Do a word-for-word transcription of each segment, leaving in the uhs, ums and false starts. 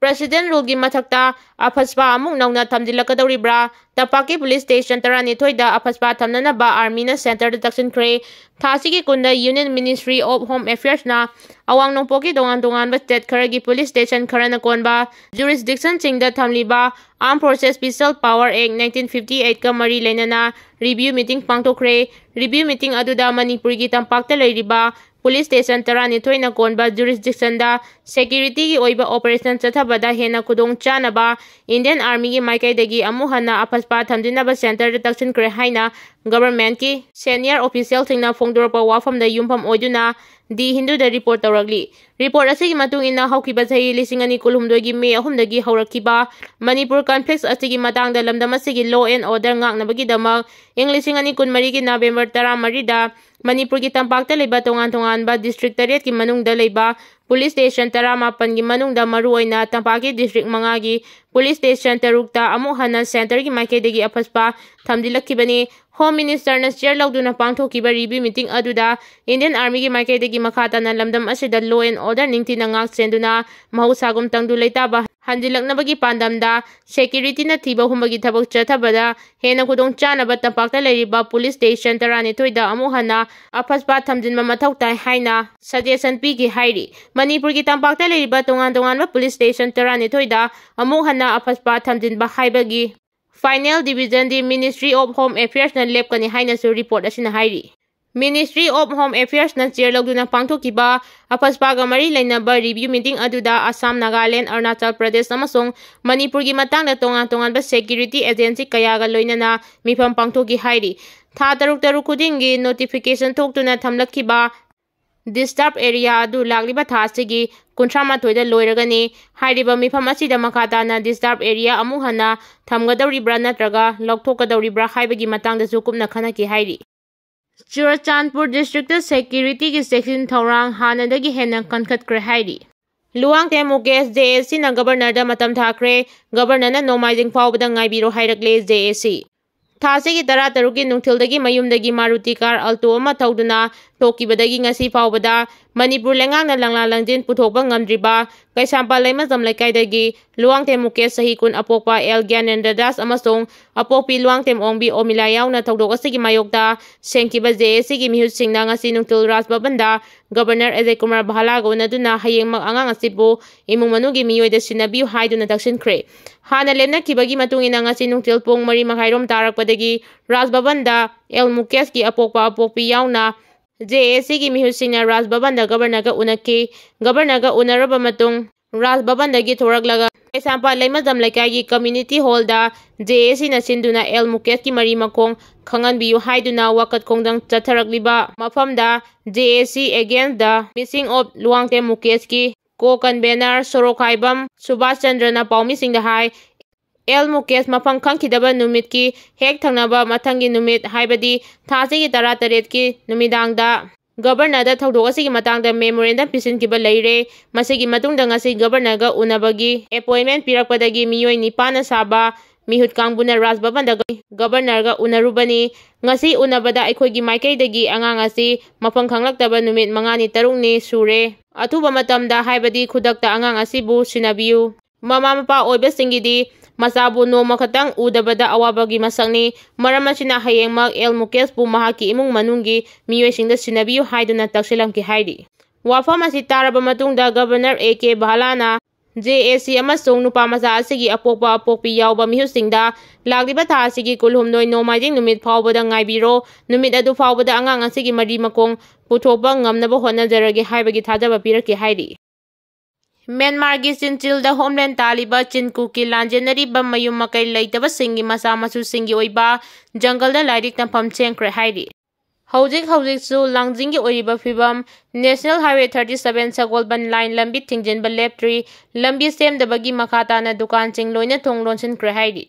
President Ruleꯒꯤ ꯃꯊꯛꯇ AFSPA ꯑꯃꯨꯛ ꯅꯧꯅ ꯊꯝꯖꯤꯜꯂꯛꯀꯗꯧꯔꯤꯕ꯭ꯔꯥ? ꯇꯝꯄꯥꯛꯀꯤ police station ꯇꯔꯥꯅꯤꯊꯣꯏꯗ AFSPA ꯊꯝꯅꯅꯕ Armyꯅ Centreꯗ ꯇꯛꯁꯤꯟꯈ꯭ꯔꯦ꯫ ꯊꯥ ꯑꯁꯤꯒꯤ ꯀꯨꯟꯗ Union Ministry of Home Affairsꯅ ꯑꯋꯥꯡ ꯅꯣꯡꯄꯣꯛꯀꯤ ꯇꯣꯉꯥꯟ ꯇꯣꯉꯥꯟꯕ state ꯈꯔꯒꯤ police station ꯈꯔꯅ ꯀꯣꯟꯕ jurisdictionꯁꯤꯡꯗ ꯊꯝꯂꯤꯕ Armed Forces Special Power Act nineteen fifty-eightꯀ ꯃꯔꯤ ꯂꯩꯅꯅ review meeting ꯄꯥꯡꯊꯣꯛꯈ꯭ꯔꯦ꯫ Review meeting ꯑꯗꯨꯗ ꯃꯅꯤꯄꯨꯔꯒꯤ ꯇꯝꯄꯥꯛꯇ ꯂꯩꯔꯤꯕ police station ꯇꯔꯥꯅꯤꯊꯣꯏꯅ ꯀꯣꯟꯕ jurisdictionꯗ securityꯒꯤ ꯑꯣꯏꯕ operation ꯆꯠꯊꯕꯗ ꯍꯦꯟꯅ ꯈꯨꯗꯣꯡ ꯆꯥꯅꯕ Indian Armyꯒꯤ ꯃꯥꯏꯀꯩꯗꯒꯤ ꯑꯃꯨꯛ ꯍꯟꯅ AFSPA ꯊꯝꯖꯤꯟꯅꯕ Centreꯗ ꯇꯛꯁꯤꯟꯈ꯭ꯔꯦ ꯍꯥꯏꯅ governmentꯀꯤ senior officialꯁꯤꯡꯅ ꯐꯣꯡꯗꯣꯔꯛꯄ ꯋꯥꯐꯝꯗ ꯌꯨꯝꯐꯝ ꯑꯣꯏꯗꯨꯅ The Hinduꯗ report ꯇꯧꯔꯛꯂꯤ꯫ Report ꯑꯁꯤꯒꯤ ꯃꯇꯨꯡ ꯏꯟꯅ, ꯍꯧꯈꯤꯕ ꯆꯍꯤ ꯂꯤꯁꯤꯡ ꯑꯅꯤ ꯀꯨꯟꯍꯨꯝꯗꯣꯏꯒꯤ May ꯑꯍꯨꯝꯗꯒꯤ ꯍꯧꯔꯛꯈꯤꯕ ꯃꯅꯤꯄꯨꯔ conflicts ꯑꯁꯤꯒꯤ ꯃꯇꯥꯡꯗ ꯂꯝꯗꯝ ꯑꯁꯤꯒꯤ law and order ꯉꯥꯛꯅꯕꯒꯤꯗꯃꯛ ꯏꯪ ꯂꯤꯁꯤꯡ ꯑꯅꯤ ꯀꯨꯟꯃꯔꯤꯒꯤ November ꯇꯔꯥꯃꯔꯤꯗ ꯃꯅꯤꯄꯨꯔꯒꯤ ꯇꯝꯄꯥꯛꯇ ꯂꯩꯕ ꯇꯣꯉꯥꯟ ꯇꯣꯉꯥꯟꯕ district ꯇꯔꯦꯠꯀꯤ ꯃꯅꯨꯡꯗ ꯂꯩꯕ police station ꯇꯔꯥꯃꯥꯄꯟꯒꯤ ꯃꯅꯨꯡꯗ ꯃꯔꯨꯑꯣꯏꯅ ꯇꯝꯄꯥꯛꯀꯤ district ꯃꯉꯥꯒꯤ police station ꯇꯔꯨꯛꯇ ꯑꯃꯨꯛ ꯍꯟꯅ Centreꯒꯤ ꯃꯥꯏꯀꯩꯗꯒꯤ AFSPA ꯊꯝꯖꯤꯜꯂꯛꯈꯤꯕꯅꯤ꯫ Home Ministerꯅ chair ꯂꯧꯗꯨꯅ ꯄꯥꯡꯊꯣꯛꯈꯤꯕ review meeting ꯑꯗꯨꯗ Indian Armyꯒꯤ ꯃꯥꯏꯀꯩꯗꯒꯤ ꯃꯈꯥ ꯇꯥꯅ ꯂꯝꯗꯝ ꯑꯁꯤꯗ law and order ꯅꯤꯡꯊꯤꯅ ꯉꯥꯛ ꯁꯦꯟꯗꯨꯅ ꯃꯍꯧꯁꯥꯒꯨꯝ ꯇꯪꯗꯨ ꯂꯩꯇꯥꯕ ꯍꯟꯖꯤꯜꯂꯛꯅꯕꯒꯤ ꯄꯥꯟꯗꯝꯗ securityꯅ ꯊꯤꯕ ꯍꯨꯝꯕꯒꯤ ꯊꯕꯛ ꯆꯠꯊꯕꯗ ꯍꯦꯟꯅ ꯈꯨꯗꯣꯡ ꯆꯥꯅꯕ ꯇꯝꯄꯥꯛꯇ ꯂꯩꯔꯤꯕ police station ꯇꯔꯥꯅꯤꯊꯣꯏꯗ ꯑꯃꯨꯛ ꯍꯟꯅ AFSPA ꯊꯝꯖꯤꯟꯕ ꯃꯊꯧ ꯇꯥꯏ ꯍꯥꯏꯅ suggestion ꯄꯤꯈꯤ ꯍꯥꯏꯔꯤ꯫ ꯃꯅꯤꯄꯨꯔꯒꯤ ꯇꯝꯄꯥꯛꯇ ꯂꯩꯔꯤꯕ ꯇꯣꯉꯥꯟ ꯇꯣꯉꯥꯟꯕ police station ꯇꯔꯥꯅꯤꯊꯣꯏꯗ ꯑꯃꯨꯛ ꯍꯟꯅ AFSPA ꯊꯝꯖꯤꯟꯕ ꯍꯥꯏꯕꯒꯤ final decisionꯗꯤ Ministry of Home Affairsꯅ ꯂꯦꯞꯀꯅꯤ ꯍꯥꯏꯅꯁꯨ report ꯑꯁꯤꯅ ꯍꯥꯏꯔꯤ꯫ Ministry of Home Affairsꯅ chair ꯂꯧꯗꯨꯅ ꯄꯥꯡꯊꯣꯛꯈꯤꯕ AFSPAꯒ ꯃꯔꯤ ꯂꯩꯅꯕ review meeting ꯑꯗꯨꯗ ꯑꯁꯥꯝ, ꯅꯥꯒꯥꯂꯦꯟ, ꯑꯔꯨꯅꯥꯆꯜ ꯄ꯭ꯔꯗꯦꯁ ꯑꯃꯁꯨꯡ ꯃꯅꯤꯄꯨꯔꯒꯤ ꯃꯇꯥꯡꯗ ꯇꯣꯉꯥꯟ ꯇꯣꯉꯥꯟꯕ security agency ꯀꯌꯥꯒ ꯂꯣꯏꯅꯅ ꯃꯤꯐꯝ ꯄꯥꯡꯊꯣꯛꯈꯤ ꯍꯥꯏꯔꯤ꯫ ꯊꯥ ꯇꯔꯨꯛ ꯇꯔꯨꯛ ꯈꯨꯗꯤꯡꯒꯤ notification ꯊꯣꯛꯇꯨꯅ ꯊꯝꯂꯛꯈꯤꯕ disturb area ꯑꯗꯨ ꯂꯥꯛꯂꯤꯕ ꯊꯥ ꯑꯁꯤꯒꯤ ꯀꯨꯟꯊ꯭ꯔꯥ ꯃꯥꯊꯣꯏꯗ ꯂꯣꯏꯔꯒꯅꯤ꯫ ꯍꯥꯏꯔꯤꯕ ꯃꯤꯐꯝ ꯑꯁꯤꯗ ꯃꯈꯥ ꯇꯥꯅ disturb area ꯑꯃꯨꯛ ꯍꯟꯅ ꯊꯝꯒꯗꯧꯔꯤꯕ꯭ꯔꯥ ꯅꯠꯇ꯭ꯔꯒ ꯂꯧꯊꯣꯛꯀꯗꯧꯔꯤꯕ꯭ꯔꯥ ꯍꯥꯏꯕꯒꯤ ꯃꯇꯥꯡꯗꯁꯨ ꯀꯨꯞꯅ ꯈꯟꯅꯈꯤ ꯍꯥꯏꯔꯤ꯫ ꯆꯨꯔꯆꯥꯟꯄꯨꯔ districtꯇ securityꯒꯤ ꯆꯦꯛꯁꯤꯟ ꯊꯧꯔꯥꯡ ꯍꯥꯟꯅꯗꯒꯤ ꯍꯦꯟꯅ ꯀꯟꯈꯠꯈ꯭ꯔꯦ ꯍꯥꯏꯔꯤ꯫ ꯂꯨꯋꯥꯡꯊꯦꯝ ꯃꯨꯀꯦꯁ JACꯅ Governorꯗ ꯃꯇꯝ ꯊꯥꯈ꯭ꯔꯦ꯫ Governorꯅ ꯅꯣꯡꯃꯥꯏꯖꯤꯡ ꯐꯥꯎꯕꯗ ꯉꯥꯏꯕꯤꯔꯣ ꯍꯥꯏꯔꯛꯂꯦ JAC꯫ ꯊꯥ ꯑꯁꯤꯒꯤ ꯇꯔꯥꯇꯔꯨꯛꯀꯤ ꯅꯨꯡꯊꯤꯜꯗꯒꯤ ꯃꯌꯨꯝꯗꯒꯤ Maruti car Alto ꯑꯃ ꯊꯧꯗꯨꯅ ꯊꯣꯛꯈꯤꯕꯗꯒꯤ ꯉꯁꯤ ꯐꯥꯎꯕꯗ ꯃꯅꯤꯄꯨꯔ ꯂꯩꯉꯥꯛꯅ ꯂꯪꯂꯥ ꯂꯪꯖꯤꯟ ꯄꯨꯊꯣꯛꯄ ꯉꯝꯗ꯭ꯔꯤꯕ ꯀꯩꯁꯥꯝꯄꯥꯠ ꯂꯩꯃꯖꯝ ꯂꯩꯀꯥꯏꯗꯒꯤ ꯂꯨꯋꯥꯡꯊꯦꯝ ꯃꯨꯀꯦꯁ, ꯆꯍꯤ ꯀꯨꯟ, ꯑꯄꯣꯛꯄ ꯑꯦꯜ ꯒ꯭ꯌꯥꯅꯦꯟꯗ꯭ꯔ ꯗꯥꯁ ꯑꯃꯁꯨꯡ ꯑꯄꯣꯛꯄꯤ ꯂꯨꯋꯥꯡꯊꯦꯝ ꯑꯣꯡꯕꯤ ꯑꯣꯃꯤꯂꯥ ꯌꯥꯎꯅ ꯊꯧꯗꯣꯛ ꯑꯁꯤꯒꯤ ꯃꯥꯌꯣꯛꯇ ꯁꯦꯡꯈꯤꯕ ꯖꯦ ꯑꯦ ꯁꯤꯒꯤ ꯃꯤꯍꯨꯠꯁꯤꯡꯅ ꯉꯁꯤ ꯅꯨꯡꯊꯤꯜ ꯔꯥꯖ ꯚꯕꯟꯗ ꯒꯕꯔꯅꯔ ꯑꯖꯌ ꯀꯨꯃꯥꯔ ꯚꯥꯂꯥꯒ ꯎꯅꯗꯨꯅ ꯍꯌꯦꯡꯃꯛ ꯑꯉꯥꯡ ꯑꯁꯤꯕꯨ ꯏꯃꯨꯡ ꯃꯅꯨꯡꯒꯤ ꯃꯤꯑꯣꯏꯗ ꯁꯤꯟꯅꯕꯤꯌꯨ ꯍꯥꯏꯗꯨꯅ ꯇꯛꯁꯤꯟꯈ꯭ꯔꯦ꯫ ꯍꯥꯟꯅ ꯂꯦꯞꯅꯈꯤꯕꯒꯤ ꯃꯇꯨꯡ ꯏꯟꯅ ꯉꯁꯤ ꯅꯨꯡꯊꯤꯜ ꯄꯨꯡ ꯃꯔꯤ ꯃꯈꯥꯏꯔꯣꯝ ꯇꯥꯔꯛꯄꯗꯒꯤ ꯔꯥꯖ ꯚꯕꯟꯗ ꯑꯦꯜ ꯃꯨꯀꯦꯁꯀꯤ ꯑꯄꯣꯛꯄ ꯑꯄꯣꯛꯄꯤ ꯌꯥꯎꯅ ꯖꯦ ꯑꯦ ꯁꯤꯒꯤ ꯃꯤꯍꯨꯠꯁꯤꯡꯅ ꯔꯥꯖ ꯚꯕꯟꯗ ꯒꯕꯔꯅꯔꯒ ꯎꯅꯈꯤ꯫ ꯒꯕꯔꯅꯔꯒ ꯎꯅꯔꯕ ꯃꯇꯨꯡ ꯔꯥꯖ ꯚꯕꯟꯗꯒꯤ ꯊꯣꯔꯛꯂꯒ ꯀꯩꯁꯥꯝꯄꯥꯠ ꯂꯩꯃꯖꯝ ꯂꯩꯀꯥꯏꯒꯤ ꯀꯝꯃ꯭ꯌꯨꯅꯤꯇꯤ ꯍꯣꯜꯗ ꯖꯦ ꯑꯦ ꯁꯤꯅ ꯁꯤꯟꯗꯨꯅ ꯑꯦꯜ ꯃꯨꯀꯦꯁꯀꯤ ꯃꯔꯤ ꯃꯈꯣꯡ ꯈꯪꯍꯟꯕꯤꯌꯨ ꯍꯥꯏꯗꯨꯅ ꯋꯥꯀꯠ ꯈꯣꯡꯖꯪ ꯆꯠꯊꯔꯛꯂꯤꯕ ꯃꯐꯝꯗ ꯖꯦ ꯑꯦ ꯁꯤ against the missing of ꯂꯨꯋꯥꯡꯊꯦꯝ ꯃꯨꯀꯦꯁꯀꯤ ꯀꯣ ꯀꯟꯚꯦꯅꯔ ꯁꯣꯔꯣꯛꯈꯥꯏꯕꯝ ꯁꯨꯕꯥꯁ ꯆꯟꯗ꯭ꯔꯅ ꯄꯥꯎꯃꯤꯁꯤꯡꯗ ꯍꯥꯏ, ꯑꯦꯜ ꯃꯨꯀꯦꯁ ꯃꯐꯝ ꯈꯪꯈꯤꯗꯕ ꯅꯨꯃꯤꯠꯀꯤ ꯍꯦꯛ ꯊꯪꯅꯕ ꯃꯊꯪꯒꯤ ꯅꯨꯃꯤꯠ, ꯍꯥꯏꯕꯗꯤ ꯊꯥꯁꯤꯒꯤ ꯇꯔꯥꯇꯔꯦꯠꯀꯤ ꯅꯨꯃꯤꯗꯥꯡꯗ ꯒꯕꯔꯅꯔꯗ ꯊꯧꯗꯣꯛ ꯑꯁꯤꯒꯤ ꯃꯇꯥꯡꯗ ꯃꯦꯃꯣꯔꯦꯟꯗꯝ ꯄꯤꯁꯤꯟꯈꯤꯕ ꯂꯩꯔꯦ꯫ ꯃꯁꯤꯒꯤ ꯃꯇꯨꯡꯗ ꯉꯁꯤ ꯒꯕꯔꯅꯔꯒ ꯎꯅꯕꯒꯤ ꯑꯦꯄꯣꯏꯟꯃꯦꯟ ꯄꯤꯔꯛꯄꯗꯒꯤ ꯃꯤꯑꯣꯏ ꯅꯤꯄꯥꯟꯅ ꯁꯥꯕ ꯃꯤꯍꯨꯠ ꯀꯥꯡꯕꯨꯅ ꯔꯥꯖ ꯚꯕꯟꯗ ꯒꯕꯔꯅꯔꯒ ꯎꯅꯔꯨꯕꯅꯤ꯫ ꯉꯁꯤ ꯎꯅꯕꯗ ꯑꯩꯈꯣꯏꯒꯤ ꯃꯥꯏꯀꯩꯗꯒꯤ ꯑꯉꯥꯡ ꯑꯁꯤ ꯃꯐꯝ ꯈꯪꯂꯛꯇꯕ ꯅꯨꯃꯤꯠ ꯃꯉꯥꯅꯤ ꯇꯔꯨꯛꯅꯤ ꯁꯨꯔꯦ꯫ ꯑꯊꯨꯕ ꯃꯇꯝꯗ, ꯍꯥꯏꯕꯗꯤ ꯈꯨꯗꯛꯇ ꯑꯉꯥꯡ ꯑꯁꯤꯕꯨ ꯁꯤꯟꯅꯕꯤꯌꯨ꯫ ꯃꯃꯥ ꯃꯄꯥ ꯑꯣꯏꯕꯁꯤꯡꯒꯤꯗꯤ ꯃꯆꯥꯕꯨ ꯅꯣꯡꯃ ꯈꯛꯇꯪ ꯎꯗꯕꯗ ꯑꯋꯥꯕꯒꯤ ꯃꯁꯛꯅꯤ꯫ ꯃꯔꯝ ꯑꯁꯤꯅ ꯍꯌꯦꯡꯃꯛ ꯑꯦꯜ ꯃꯨꯀꯦꯁꯄꯨ ꯃꯍꯥꯛꯀꯤ ꯏꯃꯨꯡ ꯃꯅꯨꯡꯒꯤ ꯃꯤꯑꯣꯏꯁꯤꯡꯗ ꯁꯤꯟꯅꯕꯤꯌꯨ ꯍꯥꯏꯗꯨꯅ ꯇꯛꯁꯤꯜꯂꯝꯈꯤ ꯍꯥꯏꯔꯤ꯫ ꯋꯥꯐꯝ ꯑꯁꯤ ꯇꯥꯔꯕ ꯃꯇꯨꯡꯗ ꯒꯕꯔꯅꯔ ꯑꯦ ꯀꯦ ꯚꯥꯂꯥꯅ ꯖꯦ ꯑꯦ ꯁꯤ ꯑꯃꯁꯨꯡ ꯅꯨꯄꯥ ꯃꯆꯥ ꯑꯁꯤꯒꯤ ꯑꯄꯣꯛꯄ ꯑꯄꯣꯛꯄꯤ ꯌꯥꯎꯕ ꯃꯤꯍꯨꯠꯁꯤꯡꯗ ꯂꯥꯛꯂꯤꯕ ꯊꯥ ꯑꯁꯤꯒꯤ ꯀꯨꯟꯍꯨꯝꯗꯣꯏ ꯅꯣꯡꯃꯥꯏꯖꯤꯡ ꯅꯨꯃꯤꯠ ꯐꯥꯎꯕꯗ ꯉꯥꯏꯕꯤꯔꯣ, ꯅꯨꯃꯤꯠ ꯑꯗꯨ ꯐꯥꯎꯕꯗ ꯑꯉꯥꯡ ꯑꯁꯤꯒꯤ ꯃꯔꯤ ꯃꯈꯣꯡ ꯄꯨꯊꯣꯛꯄ ꯉꯝꯅꯕ ꯍꯣꯠꯅꯖꯔꯒꯦ ꯍꯥꯏꯕꯒꯤ ꯊꯥꯖꯕ ꯄꯤꯔꯛꯈꯤ ꯍꯥꯏꯔꯤ꯫ ꯃ꯭ꯌꯥꯟꯃꯥꯔꯒꯤ ꯆꯤꯟꯆꯤꯜꯗ ꯍꯣꯝꯂꯦꯟ ꯇꯥꯜꯂꯤꯕ ꯆꯤꯟꯀꯨꯀꯤ ꯂꯥꯟꯖꯦꯟꯅꯔꯤꯕ ꯃꯌꯨꯝ ꯃꯀꯩ ꯂꯩꯇꯕꯁꯤꯡꯒꯤ ꯃꯆꯥ ꯃꯁꯨꯁꯤꯡꯒꯤ ꯑꯣꯏꯕ ꯖꯪꯒꯜꯗ ꯂꯥꯏꯔꯤꯛ ꯇꯝꯐꯝ ꯁꯦꯝꯈ꯭ꯔꯦ ꯍꯥꯏꯔꯤ꯫ ꯍꯧꯖꯤꯛ ꯍꯧꯖꯤꯛꯁꯨ ꯂꯥꯡꯖꯤꯡꯒꯤ ꯑꯣꯏꯔꯤꯕ ꯐꯤꯕꯝ, National Highway thirty seven ꯁꯒꯣꯜꯕꯟ line ꯂꯝꯕꯤ ꯊꯤꯡꯖꯤꯟꯕ ꯂꯦꯞꯇ꯭ꯔꯤ꯫ ꯂꯝꯕꯤ ꯁꯦꯝꯗꯕꯒꯤ ꯃꯈꯥ ꯇꯥꯅ ꯗꯨꯀꯥꯟꯁꯤꯡ ꯂꯣꯏꯅ ꯊꯣꯡ ꯂꯣꯟꯁꯤꯟꯈ꯭ꯔꯦ ꯍꯥꯏꯔꯤ꯫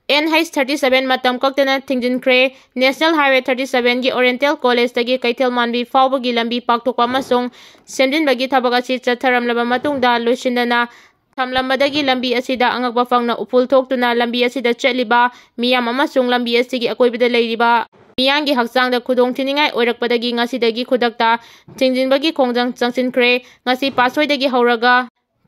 N H thirty seven ꯃꯇꯝ ꯀꯛꯇꯅ ꯊꯤꯡꯖꯤꯟꯈ꯭ꯔꯦ꯫ National Highway thirty seven ꯒꯤ Oriental College ꯇꯒꯤ ꯀꯩꯊꯦꯜ ꯃꯥꯟꯕꯤ ꯐꯥꯎꯕꯒꯤ ꯂꯝꯕꯤ ꯄꯥꯛꯊꯣꯛꯄ ꯑꯃꯁꯨꯡ ꯁꯦꯝꯖꯤꯟꯕꯒꯤ ꯊꯕꯛ ꯑꯁꯤ ꯆꯠꯊꯔꯝꯂꯕ ꯃꯇꯨꯡꯗ ꯂꯣꯏꯁꯤꯟꯗꯅ ꯊꯝꯂꯝꯕꯗꯒꯤ ꯂꯝꯕꯤ ꯑꯁꯤꯗ ꯑꯉꯛꯄ ꯐꯪꯅ ꯎꯐꯨꯜ ꯊꯣꯛꯇꯨꯅ ꯂꯝꯕꯤ ꯑꯁꯤꯗ ꯆꯠꯂꯤꯕ ꯃꯤꯌꯥꯝ ꯑꯃꯁꯨꯡ ꯂꯝꯕꯤ ꯑꯁꯤꯒꯤ ꯑꯀꯣꯏꯕꯗ ꯂꯩꯔꯤꯕ ꯃꯤꯌꯥꯝꯒꯤ ꯍꯛꯆꯥꯡꯗ ꯈꯨꯗꯣꯡ ꯊꯤꯅꯤꯡꯉꯥꯏ ꯑꯣꯏꯔꯛꯄꯗꯒꯤ ꯉꯁꯤꯗꯒꯤ ꯈꯨꯗꯛꯇ ꯊꯤꯡꯖꯤꯟꯕꯒꯤ ꯈꯣꯡꯖꯪ ꯆꯪꯁꯤꯟꯈ꯭ꯔꯦ꯫ ꯉꯁꯤ ꯄꯥꯠꯁꯣꯏꯗꯒꯤ ꯍꯧꯔꯒ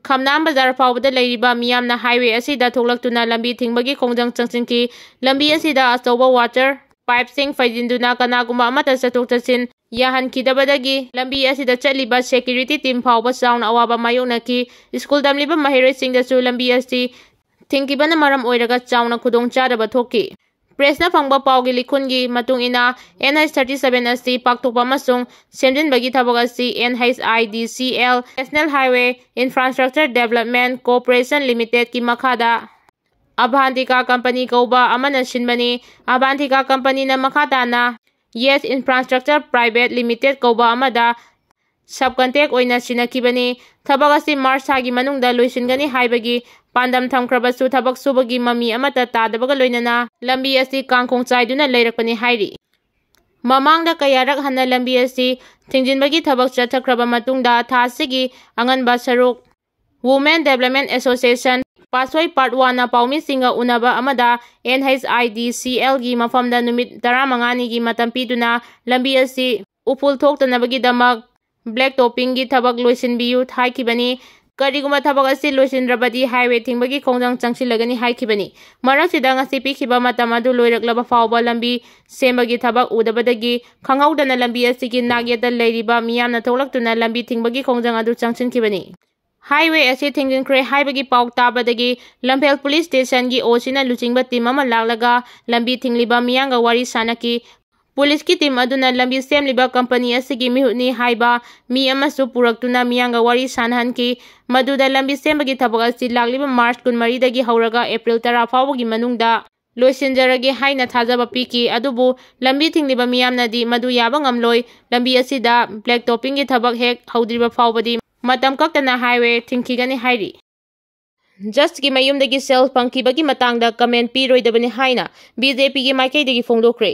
ꯈꯝꯅꯥꯝ ꯕꯖꯥꯔ ꯐꯥꯎꯕꯗ ꯂꯩꯔꯤꯕ ꯃꯤꯌꯥꯝꯅ highway ꯑꯁꯤꯗ ꯊꯣꯛꯂꯛꯇꯨꯅ ꯂꯝꯕꯤ ꯊꯤꯡꯕꯒꯤ ꯈꯣꯡꯖꯪ ꯆꯪꯁꯤꯟꯈꯤ꯫ ꯂꯝꯕꯤ ꯑꯁꯤꯗ ꯑꯆꯧꯕ water pipeꯁꯤꯡ ꯐꯩꯖꯤꯟꯗꯨꯅ ꯀꯅꯥꯒꯨꯝꯕ ꯑꯃꯠꯇ ꯆꯠꯊꯣꯛ ꯆꯠꯁꯤꯟ ꯌꯥꯍꯟꯈꯤꯗꯕꯗꯒꯤ ꯂꯝꯕꯤ ꯑꯁꯤꯗ ꯆꯠꯂꯤꯕ security team ꯐꯥꯎꯕ ꯆꯥꯎꯅ ꯑꯋꯥꯕ ꯃꯥꯌꯣꯛꯅꯈꯤ꯫ ꯁ꯭ꯀꯨꯜ ꯇꯝꯂꯤꯕ ꯃꯍꯩꯔꯣꯏꯁꯤꯡꯗꯁꯨ ꯂꯝꯕꯤ ꯑꯁꯤ ꯊꯤꯡꯈꯤꯕꯅ ꯃꯔꯝ ꯑꯣꯏꯔꯒ ꯆꯥꯎꯅ ꯈꯨꯗꯣꯡꯆꯥꯗꯕ ꯊꯣꯛꯈꯤ꯫ Pressꯅ ꯐꯪꯕ ꯄꯥꯎꯒꯤ ꯂꯤꯈꯨꯟꯒꯤ ꯃꯇꯨꯡ ꯏꯟꯅ, N H thirty seven ꯑꯁꯤ ꯄꯥꯛꯊꯣꯛꯄ ꯑꯃꯁꯨꯡ ꯁꯦꯝꯖꯤꯟꯕꯒꯤ ꯊꯕꯛ ꯑꯁꯤ N H I D C L, National Highway Infrastructure Development Corporation Limitedꯀꯤ ꯃꯈꯥꯗ Avantika Company ꯀꯧꯕ ꯑꯃꯅ ꯁꯤꯟꯕꯅꯤ꯫ Avantika Companyꯅ ꯃꯈꯥ ꯇꯥꯅ Yes Infrastructure Private Limited ꯀꯧꯕ ꯑꯃꯗ subcontract ꯑꯣꯏꯅ ꯁꯤꯟꯅꯈꯤꯕꯅꯤ꯫ ꯊꯕꯛ ꯑꯁꯤ March ꯊꯥꯒꯤ ꯃꯅꯨꯡꯗ ꯂꯣꯏꯁꯤꯟꯒꯅꯤ ꯍꯥꯏꯕꯒꯤ ꯄꯥꯟꯗꯝ ꯊꯝꯈ꯭ꯔꯕꯁꯨ, ꯊꯕꯛ ꯁꯨꯕꯒꯤ ꯃꯃꯤ ꯑꯃꯠꯇ ꯇꯥꯗꯕꯒ ꯂꯣꯏꯅꯅ ꯂꯝꯕꯤ ꯑꯁꯤ ꯀꯥꯡꯈꯣꯡ ꯆꯥꯏꯗꯨꯅ ꯂꯩꯔꯛꯄꯅꯤ ꯍꯥꯏꯔꯤ꯫ ꯃꯃꯥꯡꯗ ꯀꯌꯥꯔꯛ ꯍꯟꯅ ꯂꯝꯕꯤ ꯑꯁꯤ ꯊꯤꯡꯖꯤꯟꯕꯒꯤ ꯊꯕꯛ ꯆꯠꯊꯈ꯭ꯔꯕ ꯃꯇꯨꯡꯗ, ꯊꯥ ꯑꯁꯤꯒꯤ ꯑꯉꯟꯕ ꯁꯔꯨꯛ Women Development Association ꯄꯥꯠꯁꯣꯏ Part Oneꯅ ꯄꯥꯎꯃꯤꯁꯤꯡꯒ ꯎꯅꯕ ꯑꯃꯗ N H I D C Lꯒꯤ ꯃꯐꯝꯗ ꯅꯨꯃꯤꯠ ꯇꯔꯥꯃꯉꯥꯅꯤꯒꯤ ꯃꯇꯝ ꯄꯤꯗꯨꯅ ꯂꯝꯕꯤ ꯑꯁꯤ ꯎꯐꯨꯜ ꯊꯣꯛꯇꯅꯕꯒꯤꯗꯃꯛ black toppingꯒꯤ ꯊꯕꯛ ꯂꯣꯏꯁꯤꯟꯕꯤꯌꯨ ꯍꯥꯏꯈꯤꯕꯅꯤ꯫ ꯀꯔꯤꯒꯨꯝꯕ ꯊꯕꯛ ꯑꯁꯤ ꯂꯣꯏꯁꯤꯟꯗ꯭ꯔꯕꯗꯤ highway ꯊꯤꯡꯕꯒꯤ ꯈꯣꯡꯖꯪ ꯆꯪꯁꯤꯜꯂꯒꯅꯤ ꯍꯥꯏꯈꯤꯕꯅꯤ꯫ ꯃꯔꯛꯁꯤꯗ ꯉꯁꯤ ꯄꯤꯈꯤꯕ ꯃꯇꯝ ꯑꯗꯨ ꯂꯣꯏꯔꯛꯂꯕ ꯐꯥꯎꯕ ꯂꯝꯕꯤ ꯁꯦꯝꯕꯒꯤ ꯊꯕꯛ ꯎꯗꯕꯗꯒꯤ ꯈꯪꯍꯧꯗꯅ ꯂꯝꯕꯤ ꯑꯁꯤꯒꯤ ꯅꯥꯛꯌꯦꯠꯇ ꯂꯩꯔꯤꯕ ꯃꯤꯌꯥꯝꯅ ꯊꯣꯛꯂꯛꯇꯨꯅ ꯂꯝꯕꯤ ꯊꯤꯡꯕꯒꯤ ꯈꯣꯡꯖꯪ ꯑꯗꯨ ꯆꯪꯁꯤꯟꯈꯤꯕꯅꯤ꯫ Highway ꯑꯁꯤ ꯊꯤꯡꯖꯤꯟꯈ꯭ꯔꯦ ꯍꯥꯏꯕꯒꯤ ꯄꯥꯎ ꯇꯥꯕꯗꯒꯤ ꯂꯝꯐꯦꯜ police stationꯒꯤ OCꯅ ꯂꯨꯆꯤꯡꯕ team ꯑꯃ ꯂꯥꯛꯂꯒ ꯂꯝꯕꯤ ꯊꯤꯡꯂꯤꯕ ꯃꯤꯌꯥꯝꯒ ꯋꯥꯔꯤ ꯁꯥꯅꯈꯤ꯫ Policeꯀꯤ team ꯑꯗꯨꯅ ꯂꯝꯕꯤ ꯁꯦꯝꯂꯤꯕ company ꯑꯁꯤꯒꯤ ꯃꯤꯍꯨꯠꯅꯤ ꯍꯥꯏꯕ ꯃꯤ ꯑꯃꯁꯨ ꯄꯨꯔꯛꯇꯨꯅ ꯃꯤꯌꯥꯝꯒ ꯋꯥꯔꯤ ꯁꯥꯅꯍꯟꯈꯤ꯫ ꯃꯗꯨꯗ ꯂꯝꯕꯤ ꯁꯦꯝꯕꯒꯤ ꯊꯕꯛ ꯑꯁꯤ ꯂꯥꯛꯂꯤꯕ March ꯀꯨꯟꯃꯔꯤꯗꯒꯤ ꯍꯧꯔꯒ April ꯇꯔꯥ ꯐꯥꯎꯕꯒꯤ ꯃꯅꯨꯡꯗ ꯂꯣꯏꯁꯤꯟꯖꯔꯒꯦ ꯍꯥꯏꯅ ꯊꯥꯖꯕ ꯄꯤꯈꯤ꯫ ꯑꯗꯨꯕꯨ ꯂꯝꯕꯤ ꯊꯤꯡꯂꯤꯕ ꯃꯤꯌꯥꯝꯅꯗꯤ ꯃꯗꯨ ꯌꯥꯕ ꯉꯝꯂꯣꯏ꯫ ꯂꯝꯕꯤ ꯑꯁꯤꯗ black toppingꯒꯤ ꯊꯕꯛ ꯍꯦꯛ ꯍꯧꯗ꯭ꯔꯤꯕ ꯐꯥꯎꯕꯗꯤ ꯃꯇꯝ ꯀꯛꯇꯅ highway ꯊꯤꯡꯈꯤꯒꯅꯤ ꯍꯥꯏꯔꯤ꯫ Judgeꯀꯤ ꯃꯌꯨꯝꯗꯒꯤ cell ꯐꯪꯈꯤꯕꯒꯤ ꯃꯇꯥꯡꯗ comment ꯄꯤꯔꯣꯏꯗꯕꯅꯤ ꯍꯥꯏꯅ BJPꯒꯤ ꯃꯥꯏꯀꯩꯗꯒꯤ ꯐꯣꯡꯗꯣꯛꯈ꯭ꯔꯦ꯫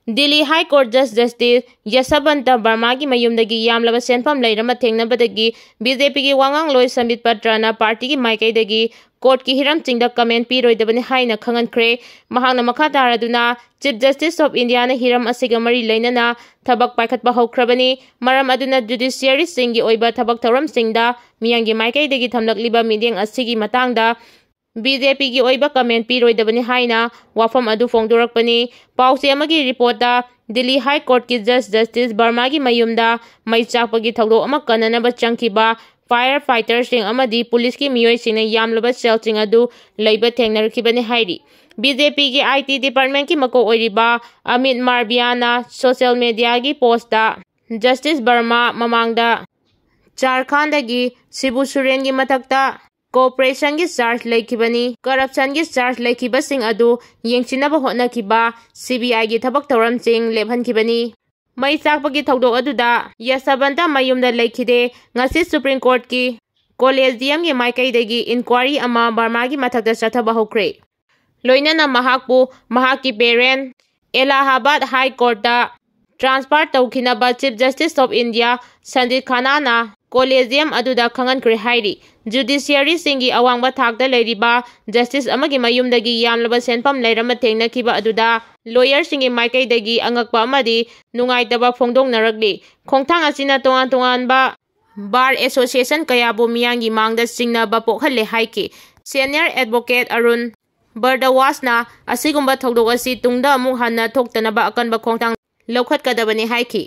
ꯗꯤꯜꯂꯤ ꯍꯥꯏ ꯀꯣꯔꯠ ꯖꯁ ꯖꯁꯇꯤꯁ ꯌꯁꯕꯟꯇ ꯕꯔꯃꯥꯒꯤ ꯃꯌꯨꯝꯗꯒꯤ ꯌꯥꯝꯂꯕ ꯁꯦꯟꯐꯝ ꯂꯩꯔꯝꯕ ꯊꯦꯡꯅꯕꯗꯒꯤ ꯕꯤ ꯖꯦ ꯄꯤꯒꯤ ꯋꯥꯉꯥꯡꯂꯣꯏ ꯁꯝꯕꯤꯠ ꯄꯇ꯭ꯔꯅ ꯄꯥꯔꯇꯤꯒꯤ ꯃꯥꯏꯀꯩꯗꯒꯤ ꯀꯣꯔꯠꯀꯤ ꯍꯤꯔꯝꯁꯤꯡꯗ ꯀꯃꯦꯟ ꯄꯤꯔꯣꯏꯗꯕꯅꯤ ꯍꯥꯏꯅ ꯈꯪꯍꯟꯈ꯭ꯔꯦ꯫ ꯃꯍꯥꯛꯅ ꯃꯈꯥ ꯇꯥꯔꯗꯨꯅ, ꯆꯤꯐ ꯖꯁꯇꯤꯁ ꯑꯣꯐ ꯏꯟꯗꯤꯌꯥꯅ ꯍꯤꯔꯝ ꯑꯁꯤꯒ ꯃꯔꯤ ꯂꯩꯅꯅ ꯊꯕꯛ ꯄꯥꯏꯈꯠꯄ ꯍꯧꯈ꯭ꯔꯕꯅꯤ꯫ ꯃꯔꯝ ꯑꯗꯨꯅ ꯖꯨꯗꯤꯁꯤꯌꯔꯤꯁꯤꯡꯒꯤ ꯑꯣꯏꯕ ꯊꯕꯛ ꯊꯧꯔꯝꯁꯤꯡꯗ ꯃꯤꯌꯥꯝꯒꯤ ꯃꯥꯏꯀꯩꯗꯒꯤ ꯊꯝꯂꯛꯂꯤꯕ ꯃꯤꯠꯌꯦꯡ ꯑꯁꯤꯒꯤ ꯃꯇꯥꯡꯗ ꯕꯤ ꯖꯦ ꯄꯤꯒꯤ ꯑꯣꯏꯕ ꯀꯃꯦꯟ ꯄꯤꯔꯣꯏꯗꯕꯅꯤ ꯍꯥꯏꯅ ꯋꯥꯐꯝ ꯑꯗꯨ ꯐꯣꯡꯗꯣꯔꯛꯄꯅꯤ꯫ ꯄꯥꯎꯆꯦ ꯑꯃꯒꯤ ꯔꯤꯄꯣꯔꯠꯇ, ꯗꯤꯜꯂꯤ ꯍꯥꯏ ꯀꯣꯔꯠꯀꯤ ꯖꯁ ꯖꯁꯇꯤꯁ ꯕꯔꯃꯥꯒꯤ ꯃꯌꯨꯝꯗ ꯃꯩ ꯆꯥꯛꯄꯒꯤ ꯊꯧꯗꯣꯛ ꯑꯃ ꯀꯟꯅꯅꯕ ꯆꯪꯈꯤꯕ ꯐꯥꯌꯔ ꯐꯥꯏꯇꯔꯁꯤꯡ ꯑꯃꯗꯤ ꯄꯨꯂꯤꯁꯀꯤ ꯃꯤꯑꯣꯏꯁꯤꯡꯅ ꯌꯥꯝꯂꯕ ꯁꯦꯜꯁꯤꯡ ꯑꯗꯨ ꯂꯩꯕ ꯊꯦꯡꯅꯔꯛꯈꯤꯕꯅꯤ ꯍꯥꯏꯔꯤ꯫ ꯕꯤ ꯖꯦ ꯄꯤꯒꯤ ꯑꯥꯏ ꯇꯤ ꯗꯤꯄꯥꯔꯠꯃꯦꯟꯠꯀꯤ ꯃꯀꯣꯛ ꯑꯣꯏꯔꯤꯕ ꯑꯃꯤꯠ ꯃꯥꯔꯕꯤꯌꯥꯅ ꯁꯣꯁꯤꯌꯦꯜ ꯃꯦꯗꯤꯌꯥꯒꯤ ꯄꯣꯁꯇ, ꯖꯁꯇꯤꯁ ꯕꯔꯃꯥ ꯃꯃꯥꯡꯗ ꯖꯥꯔꯈꯟꯗꯒꯤ ꯁꯤꯕꯨ ꯁꯣꯔꯦꯟꯒꯤ ꯃꯊꯛꯇ ꯀꯣꯔꯞꯁꯟꯒꯤ ꯆꯥꯔꯖ ꯂꯩꯈꯤꯕꯅꯤ꯫ ꯀꯔꯞꯁꯟꯒꯤ ꯆꯥꯔꯖ ꯂꯩꯈꯤꯕꯁꯤꯡ ꯑꯗꯨ ꯌꯦꯡꯁꯤꯟꯅꯕ ꯍꯣꯠꯅꯈꯤꯕ ꯁꯤ ꯕꯤ ꯑꯥꯏꯒꯤ ꯊꯕꯛ ꯊꯧꯔꯝꯁꯤꯡ ꯂꯦꯞꯍꯟꯈꯤꯕꯅꯤ꯫ ꯃꯩ ꯆꯥꯛꯄꯒꯤ ꯊꯧꯗꯣꯛ ꯑꯗꯨꯗ ꯌꯁꯕꯟꯇ ꯃꯌꯨꯝꯗ ꯂꯩꯈꯤꯗꯦ꯫ ꯉꯁꯤ ꯁꯨꯄ꯭ꯔꯤꯝ ꯀꯣꯔꯠꯀꯤ ꯀꯣꯂꯦꯖꯤꯌꯝꯒꯤ ꯃꯥꯏꯀꯩꯗꯒꯤ ꯏꯟꯀ꯭ꯋꯥꯔꯤ ꯑꯃ ꯕꯔꯃꯥꯒꯤ ꯃꯊꯛꯇ ꯆꯠꯊꯕ ꯍꯧꯈ꯭ꯔꯦ꯫ ꯂꯣꯏꯅꯅ ꯃꯍꯥꯛꯄꯨ ꯃꯍꯥꯛꯀꯤ ꯄꯦꯔꯦꯟ ꯑꯦꯂꯥꯍꯥꯕꯥꯗ ꯍꯥꯏ ꯀꯣꯔꯠꯇ ꯇ꯭ꯔꯥꯟꯁꯐꯔ ꯇꯧꯈꯤꯅꯕ chief justice of India Sanjiv ꯈꯥꯅꯥꯅ ꯀꯣꯂꯦꯖꯤꯌꯝ ꯑꯗꯨꯗ ꯈꯪꯍꯟꯈ꯭ꯔꯦ ꯍꯥꯏꯔꯤ꯫ ꯖꯨꯗꯤꯁꯤꯌꯔꯤꯁꯤꯡꯒꯤ ꯑꯋꯥꯡꯕ ꯊꯥꯛꯇ ꯂꯩꯔꯤꯕ ꯖꯁꯇꯤꯁ ꯑꯃꯒꯤ ꯃꯌꯨꯝꯗꯒꯤ ꯌꯥꯝꯂꯕ ꯁꯦꯟꯐꯝ ꯂꯩꯔꯝꯕ ꯊꯦꯡꯅꯈꯤꯕ ꯑꯗꯨꯗ ꯂꯣꯌꯔꯁꯤꯡꯒꯤ ꯃꯥꯏꯀꯩꯗꯒꯤ ꯑꯉꯛꯄ ꯑꯃꯗꯤ ꯅꯨꯡꯉꯥꯏꯇꯕ ꯐꯣꯡꯗꯣꯛꯅꯔꯛꯂꯤ꯫ ꯈꯣꯡꯊꯥꯡ ꯑꯁꯤꯅ ꯇꯣꯉꯥꯟ ꯇꯣꯉꯥꯟꯕ ꯕꯥꯔ ꯑꯦꯁꯣꯁꯤꯌꯦꯁꯟ ꯀꯌꯥꯕꯨ ꯃꯤꯌꯥꯝꯒꯤ ꯃꯥꯡꯗ ꯆꯤꯡꯅꯕ ꯄꯣꯛꯍꯜꯂꯦ ꯍꯥꯏꯈꯤ꯫ ꯁꯦꯅꯤꯌꯔ ꯑꯦꯗꯚꯣꯀꯦꯠ ꯑꯔꯨꯟ ꯕꯔꯗꯋꯥꯁꯅ ꯑꯁꯤꯒꯨꯝꯕ ꯊꯧꯗꯣꯛ ꯑꯁꯤ ꯇꯨꯡꯗ ꯑꯃꯨꯛ ꯍꯟꯅ ꯊꯣꯛꯇꯅꯕ ꯑꯀꯟꯕ ꯈꯣꯡꯊꯥꯡ ꯂꯧꯈꯠꯀꯗꯕꯅꯤ ꯍꯥꯏꯈꯤ꯫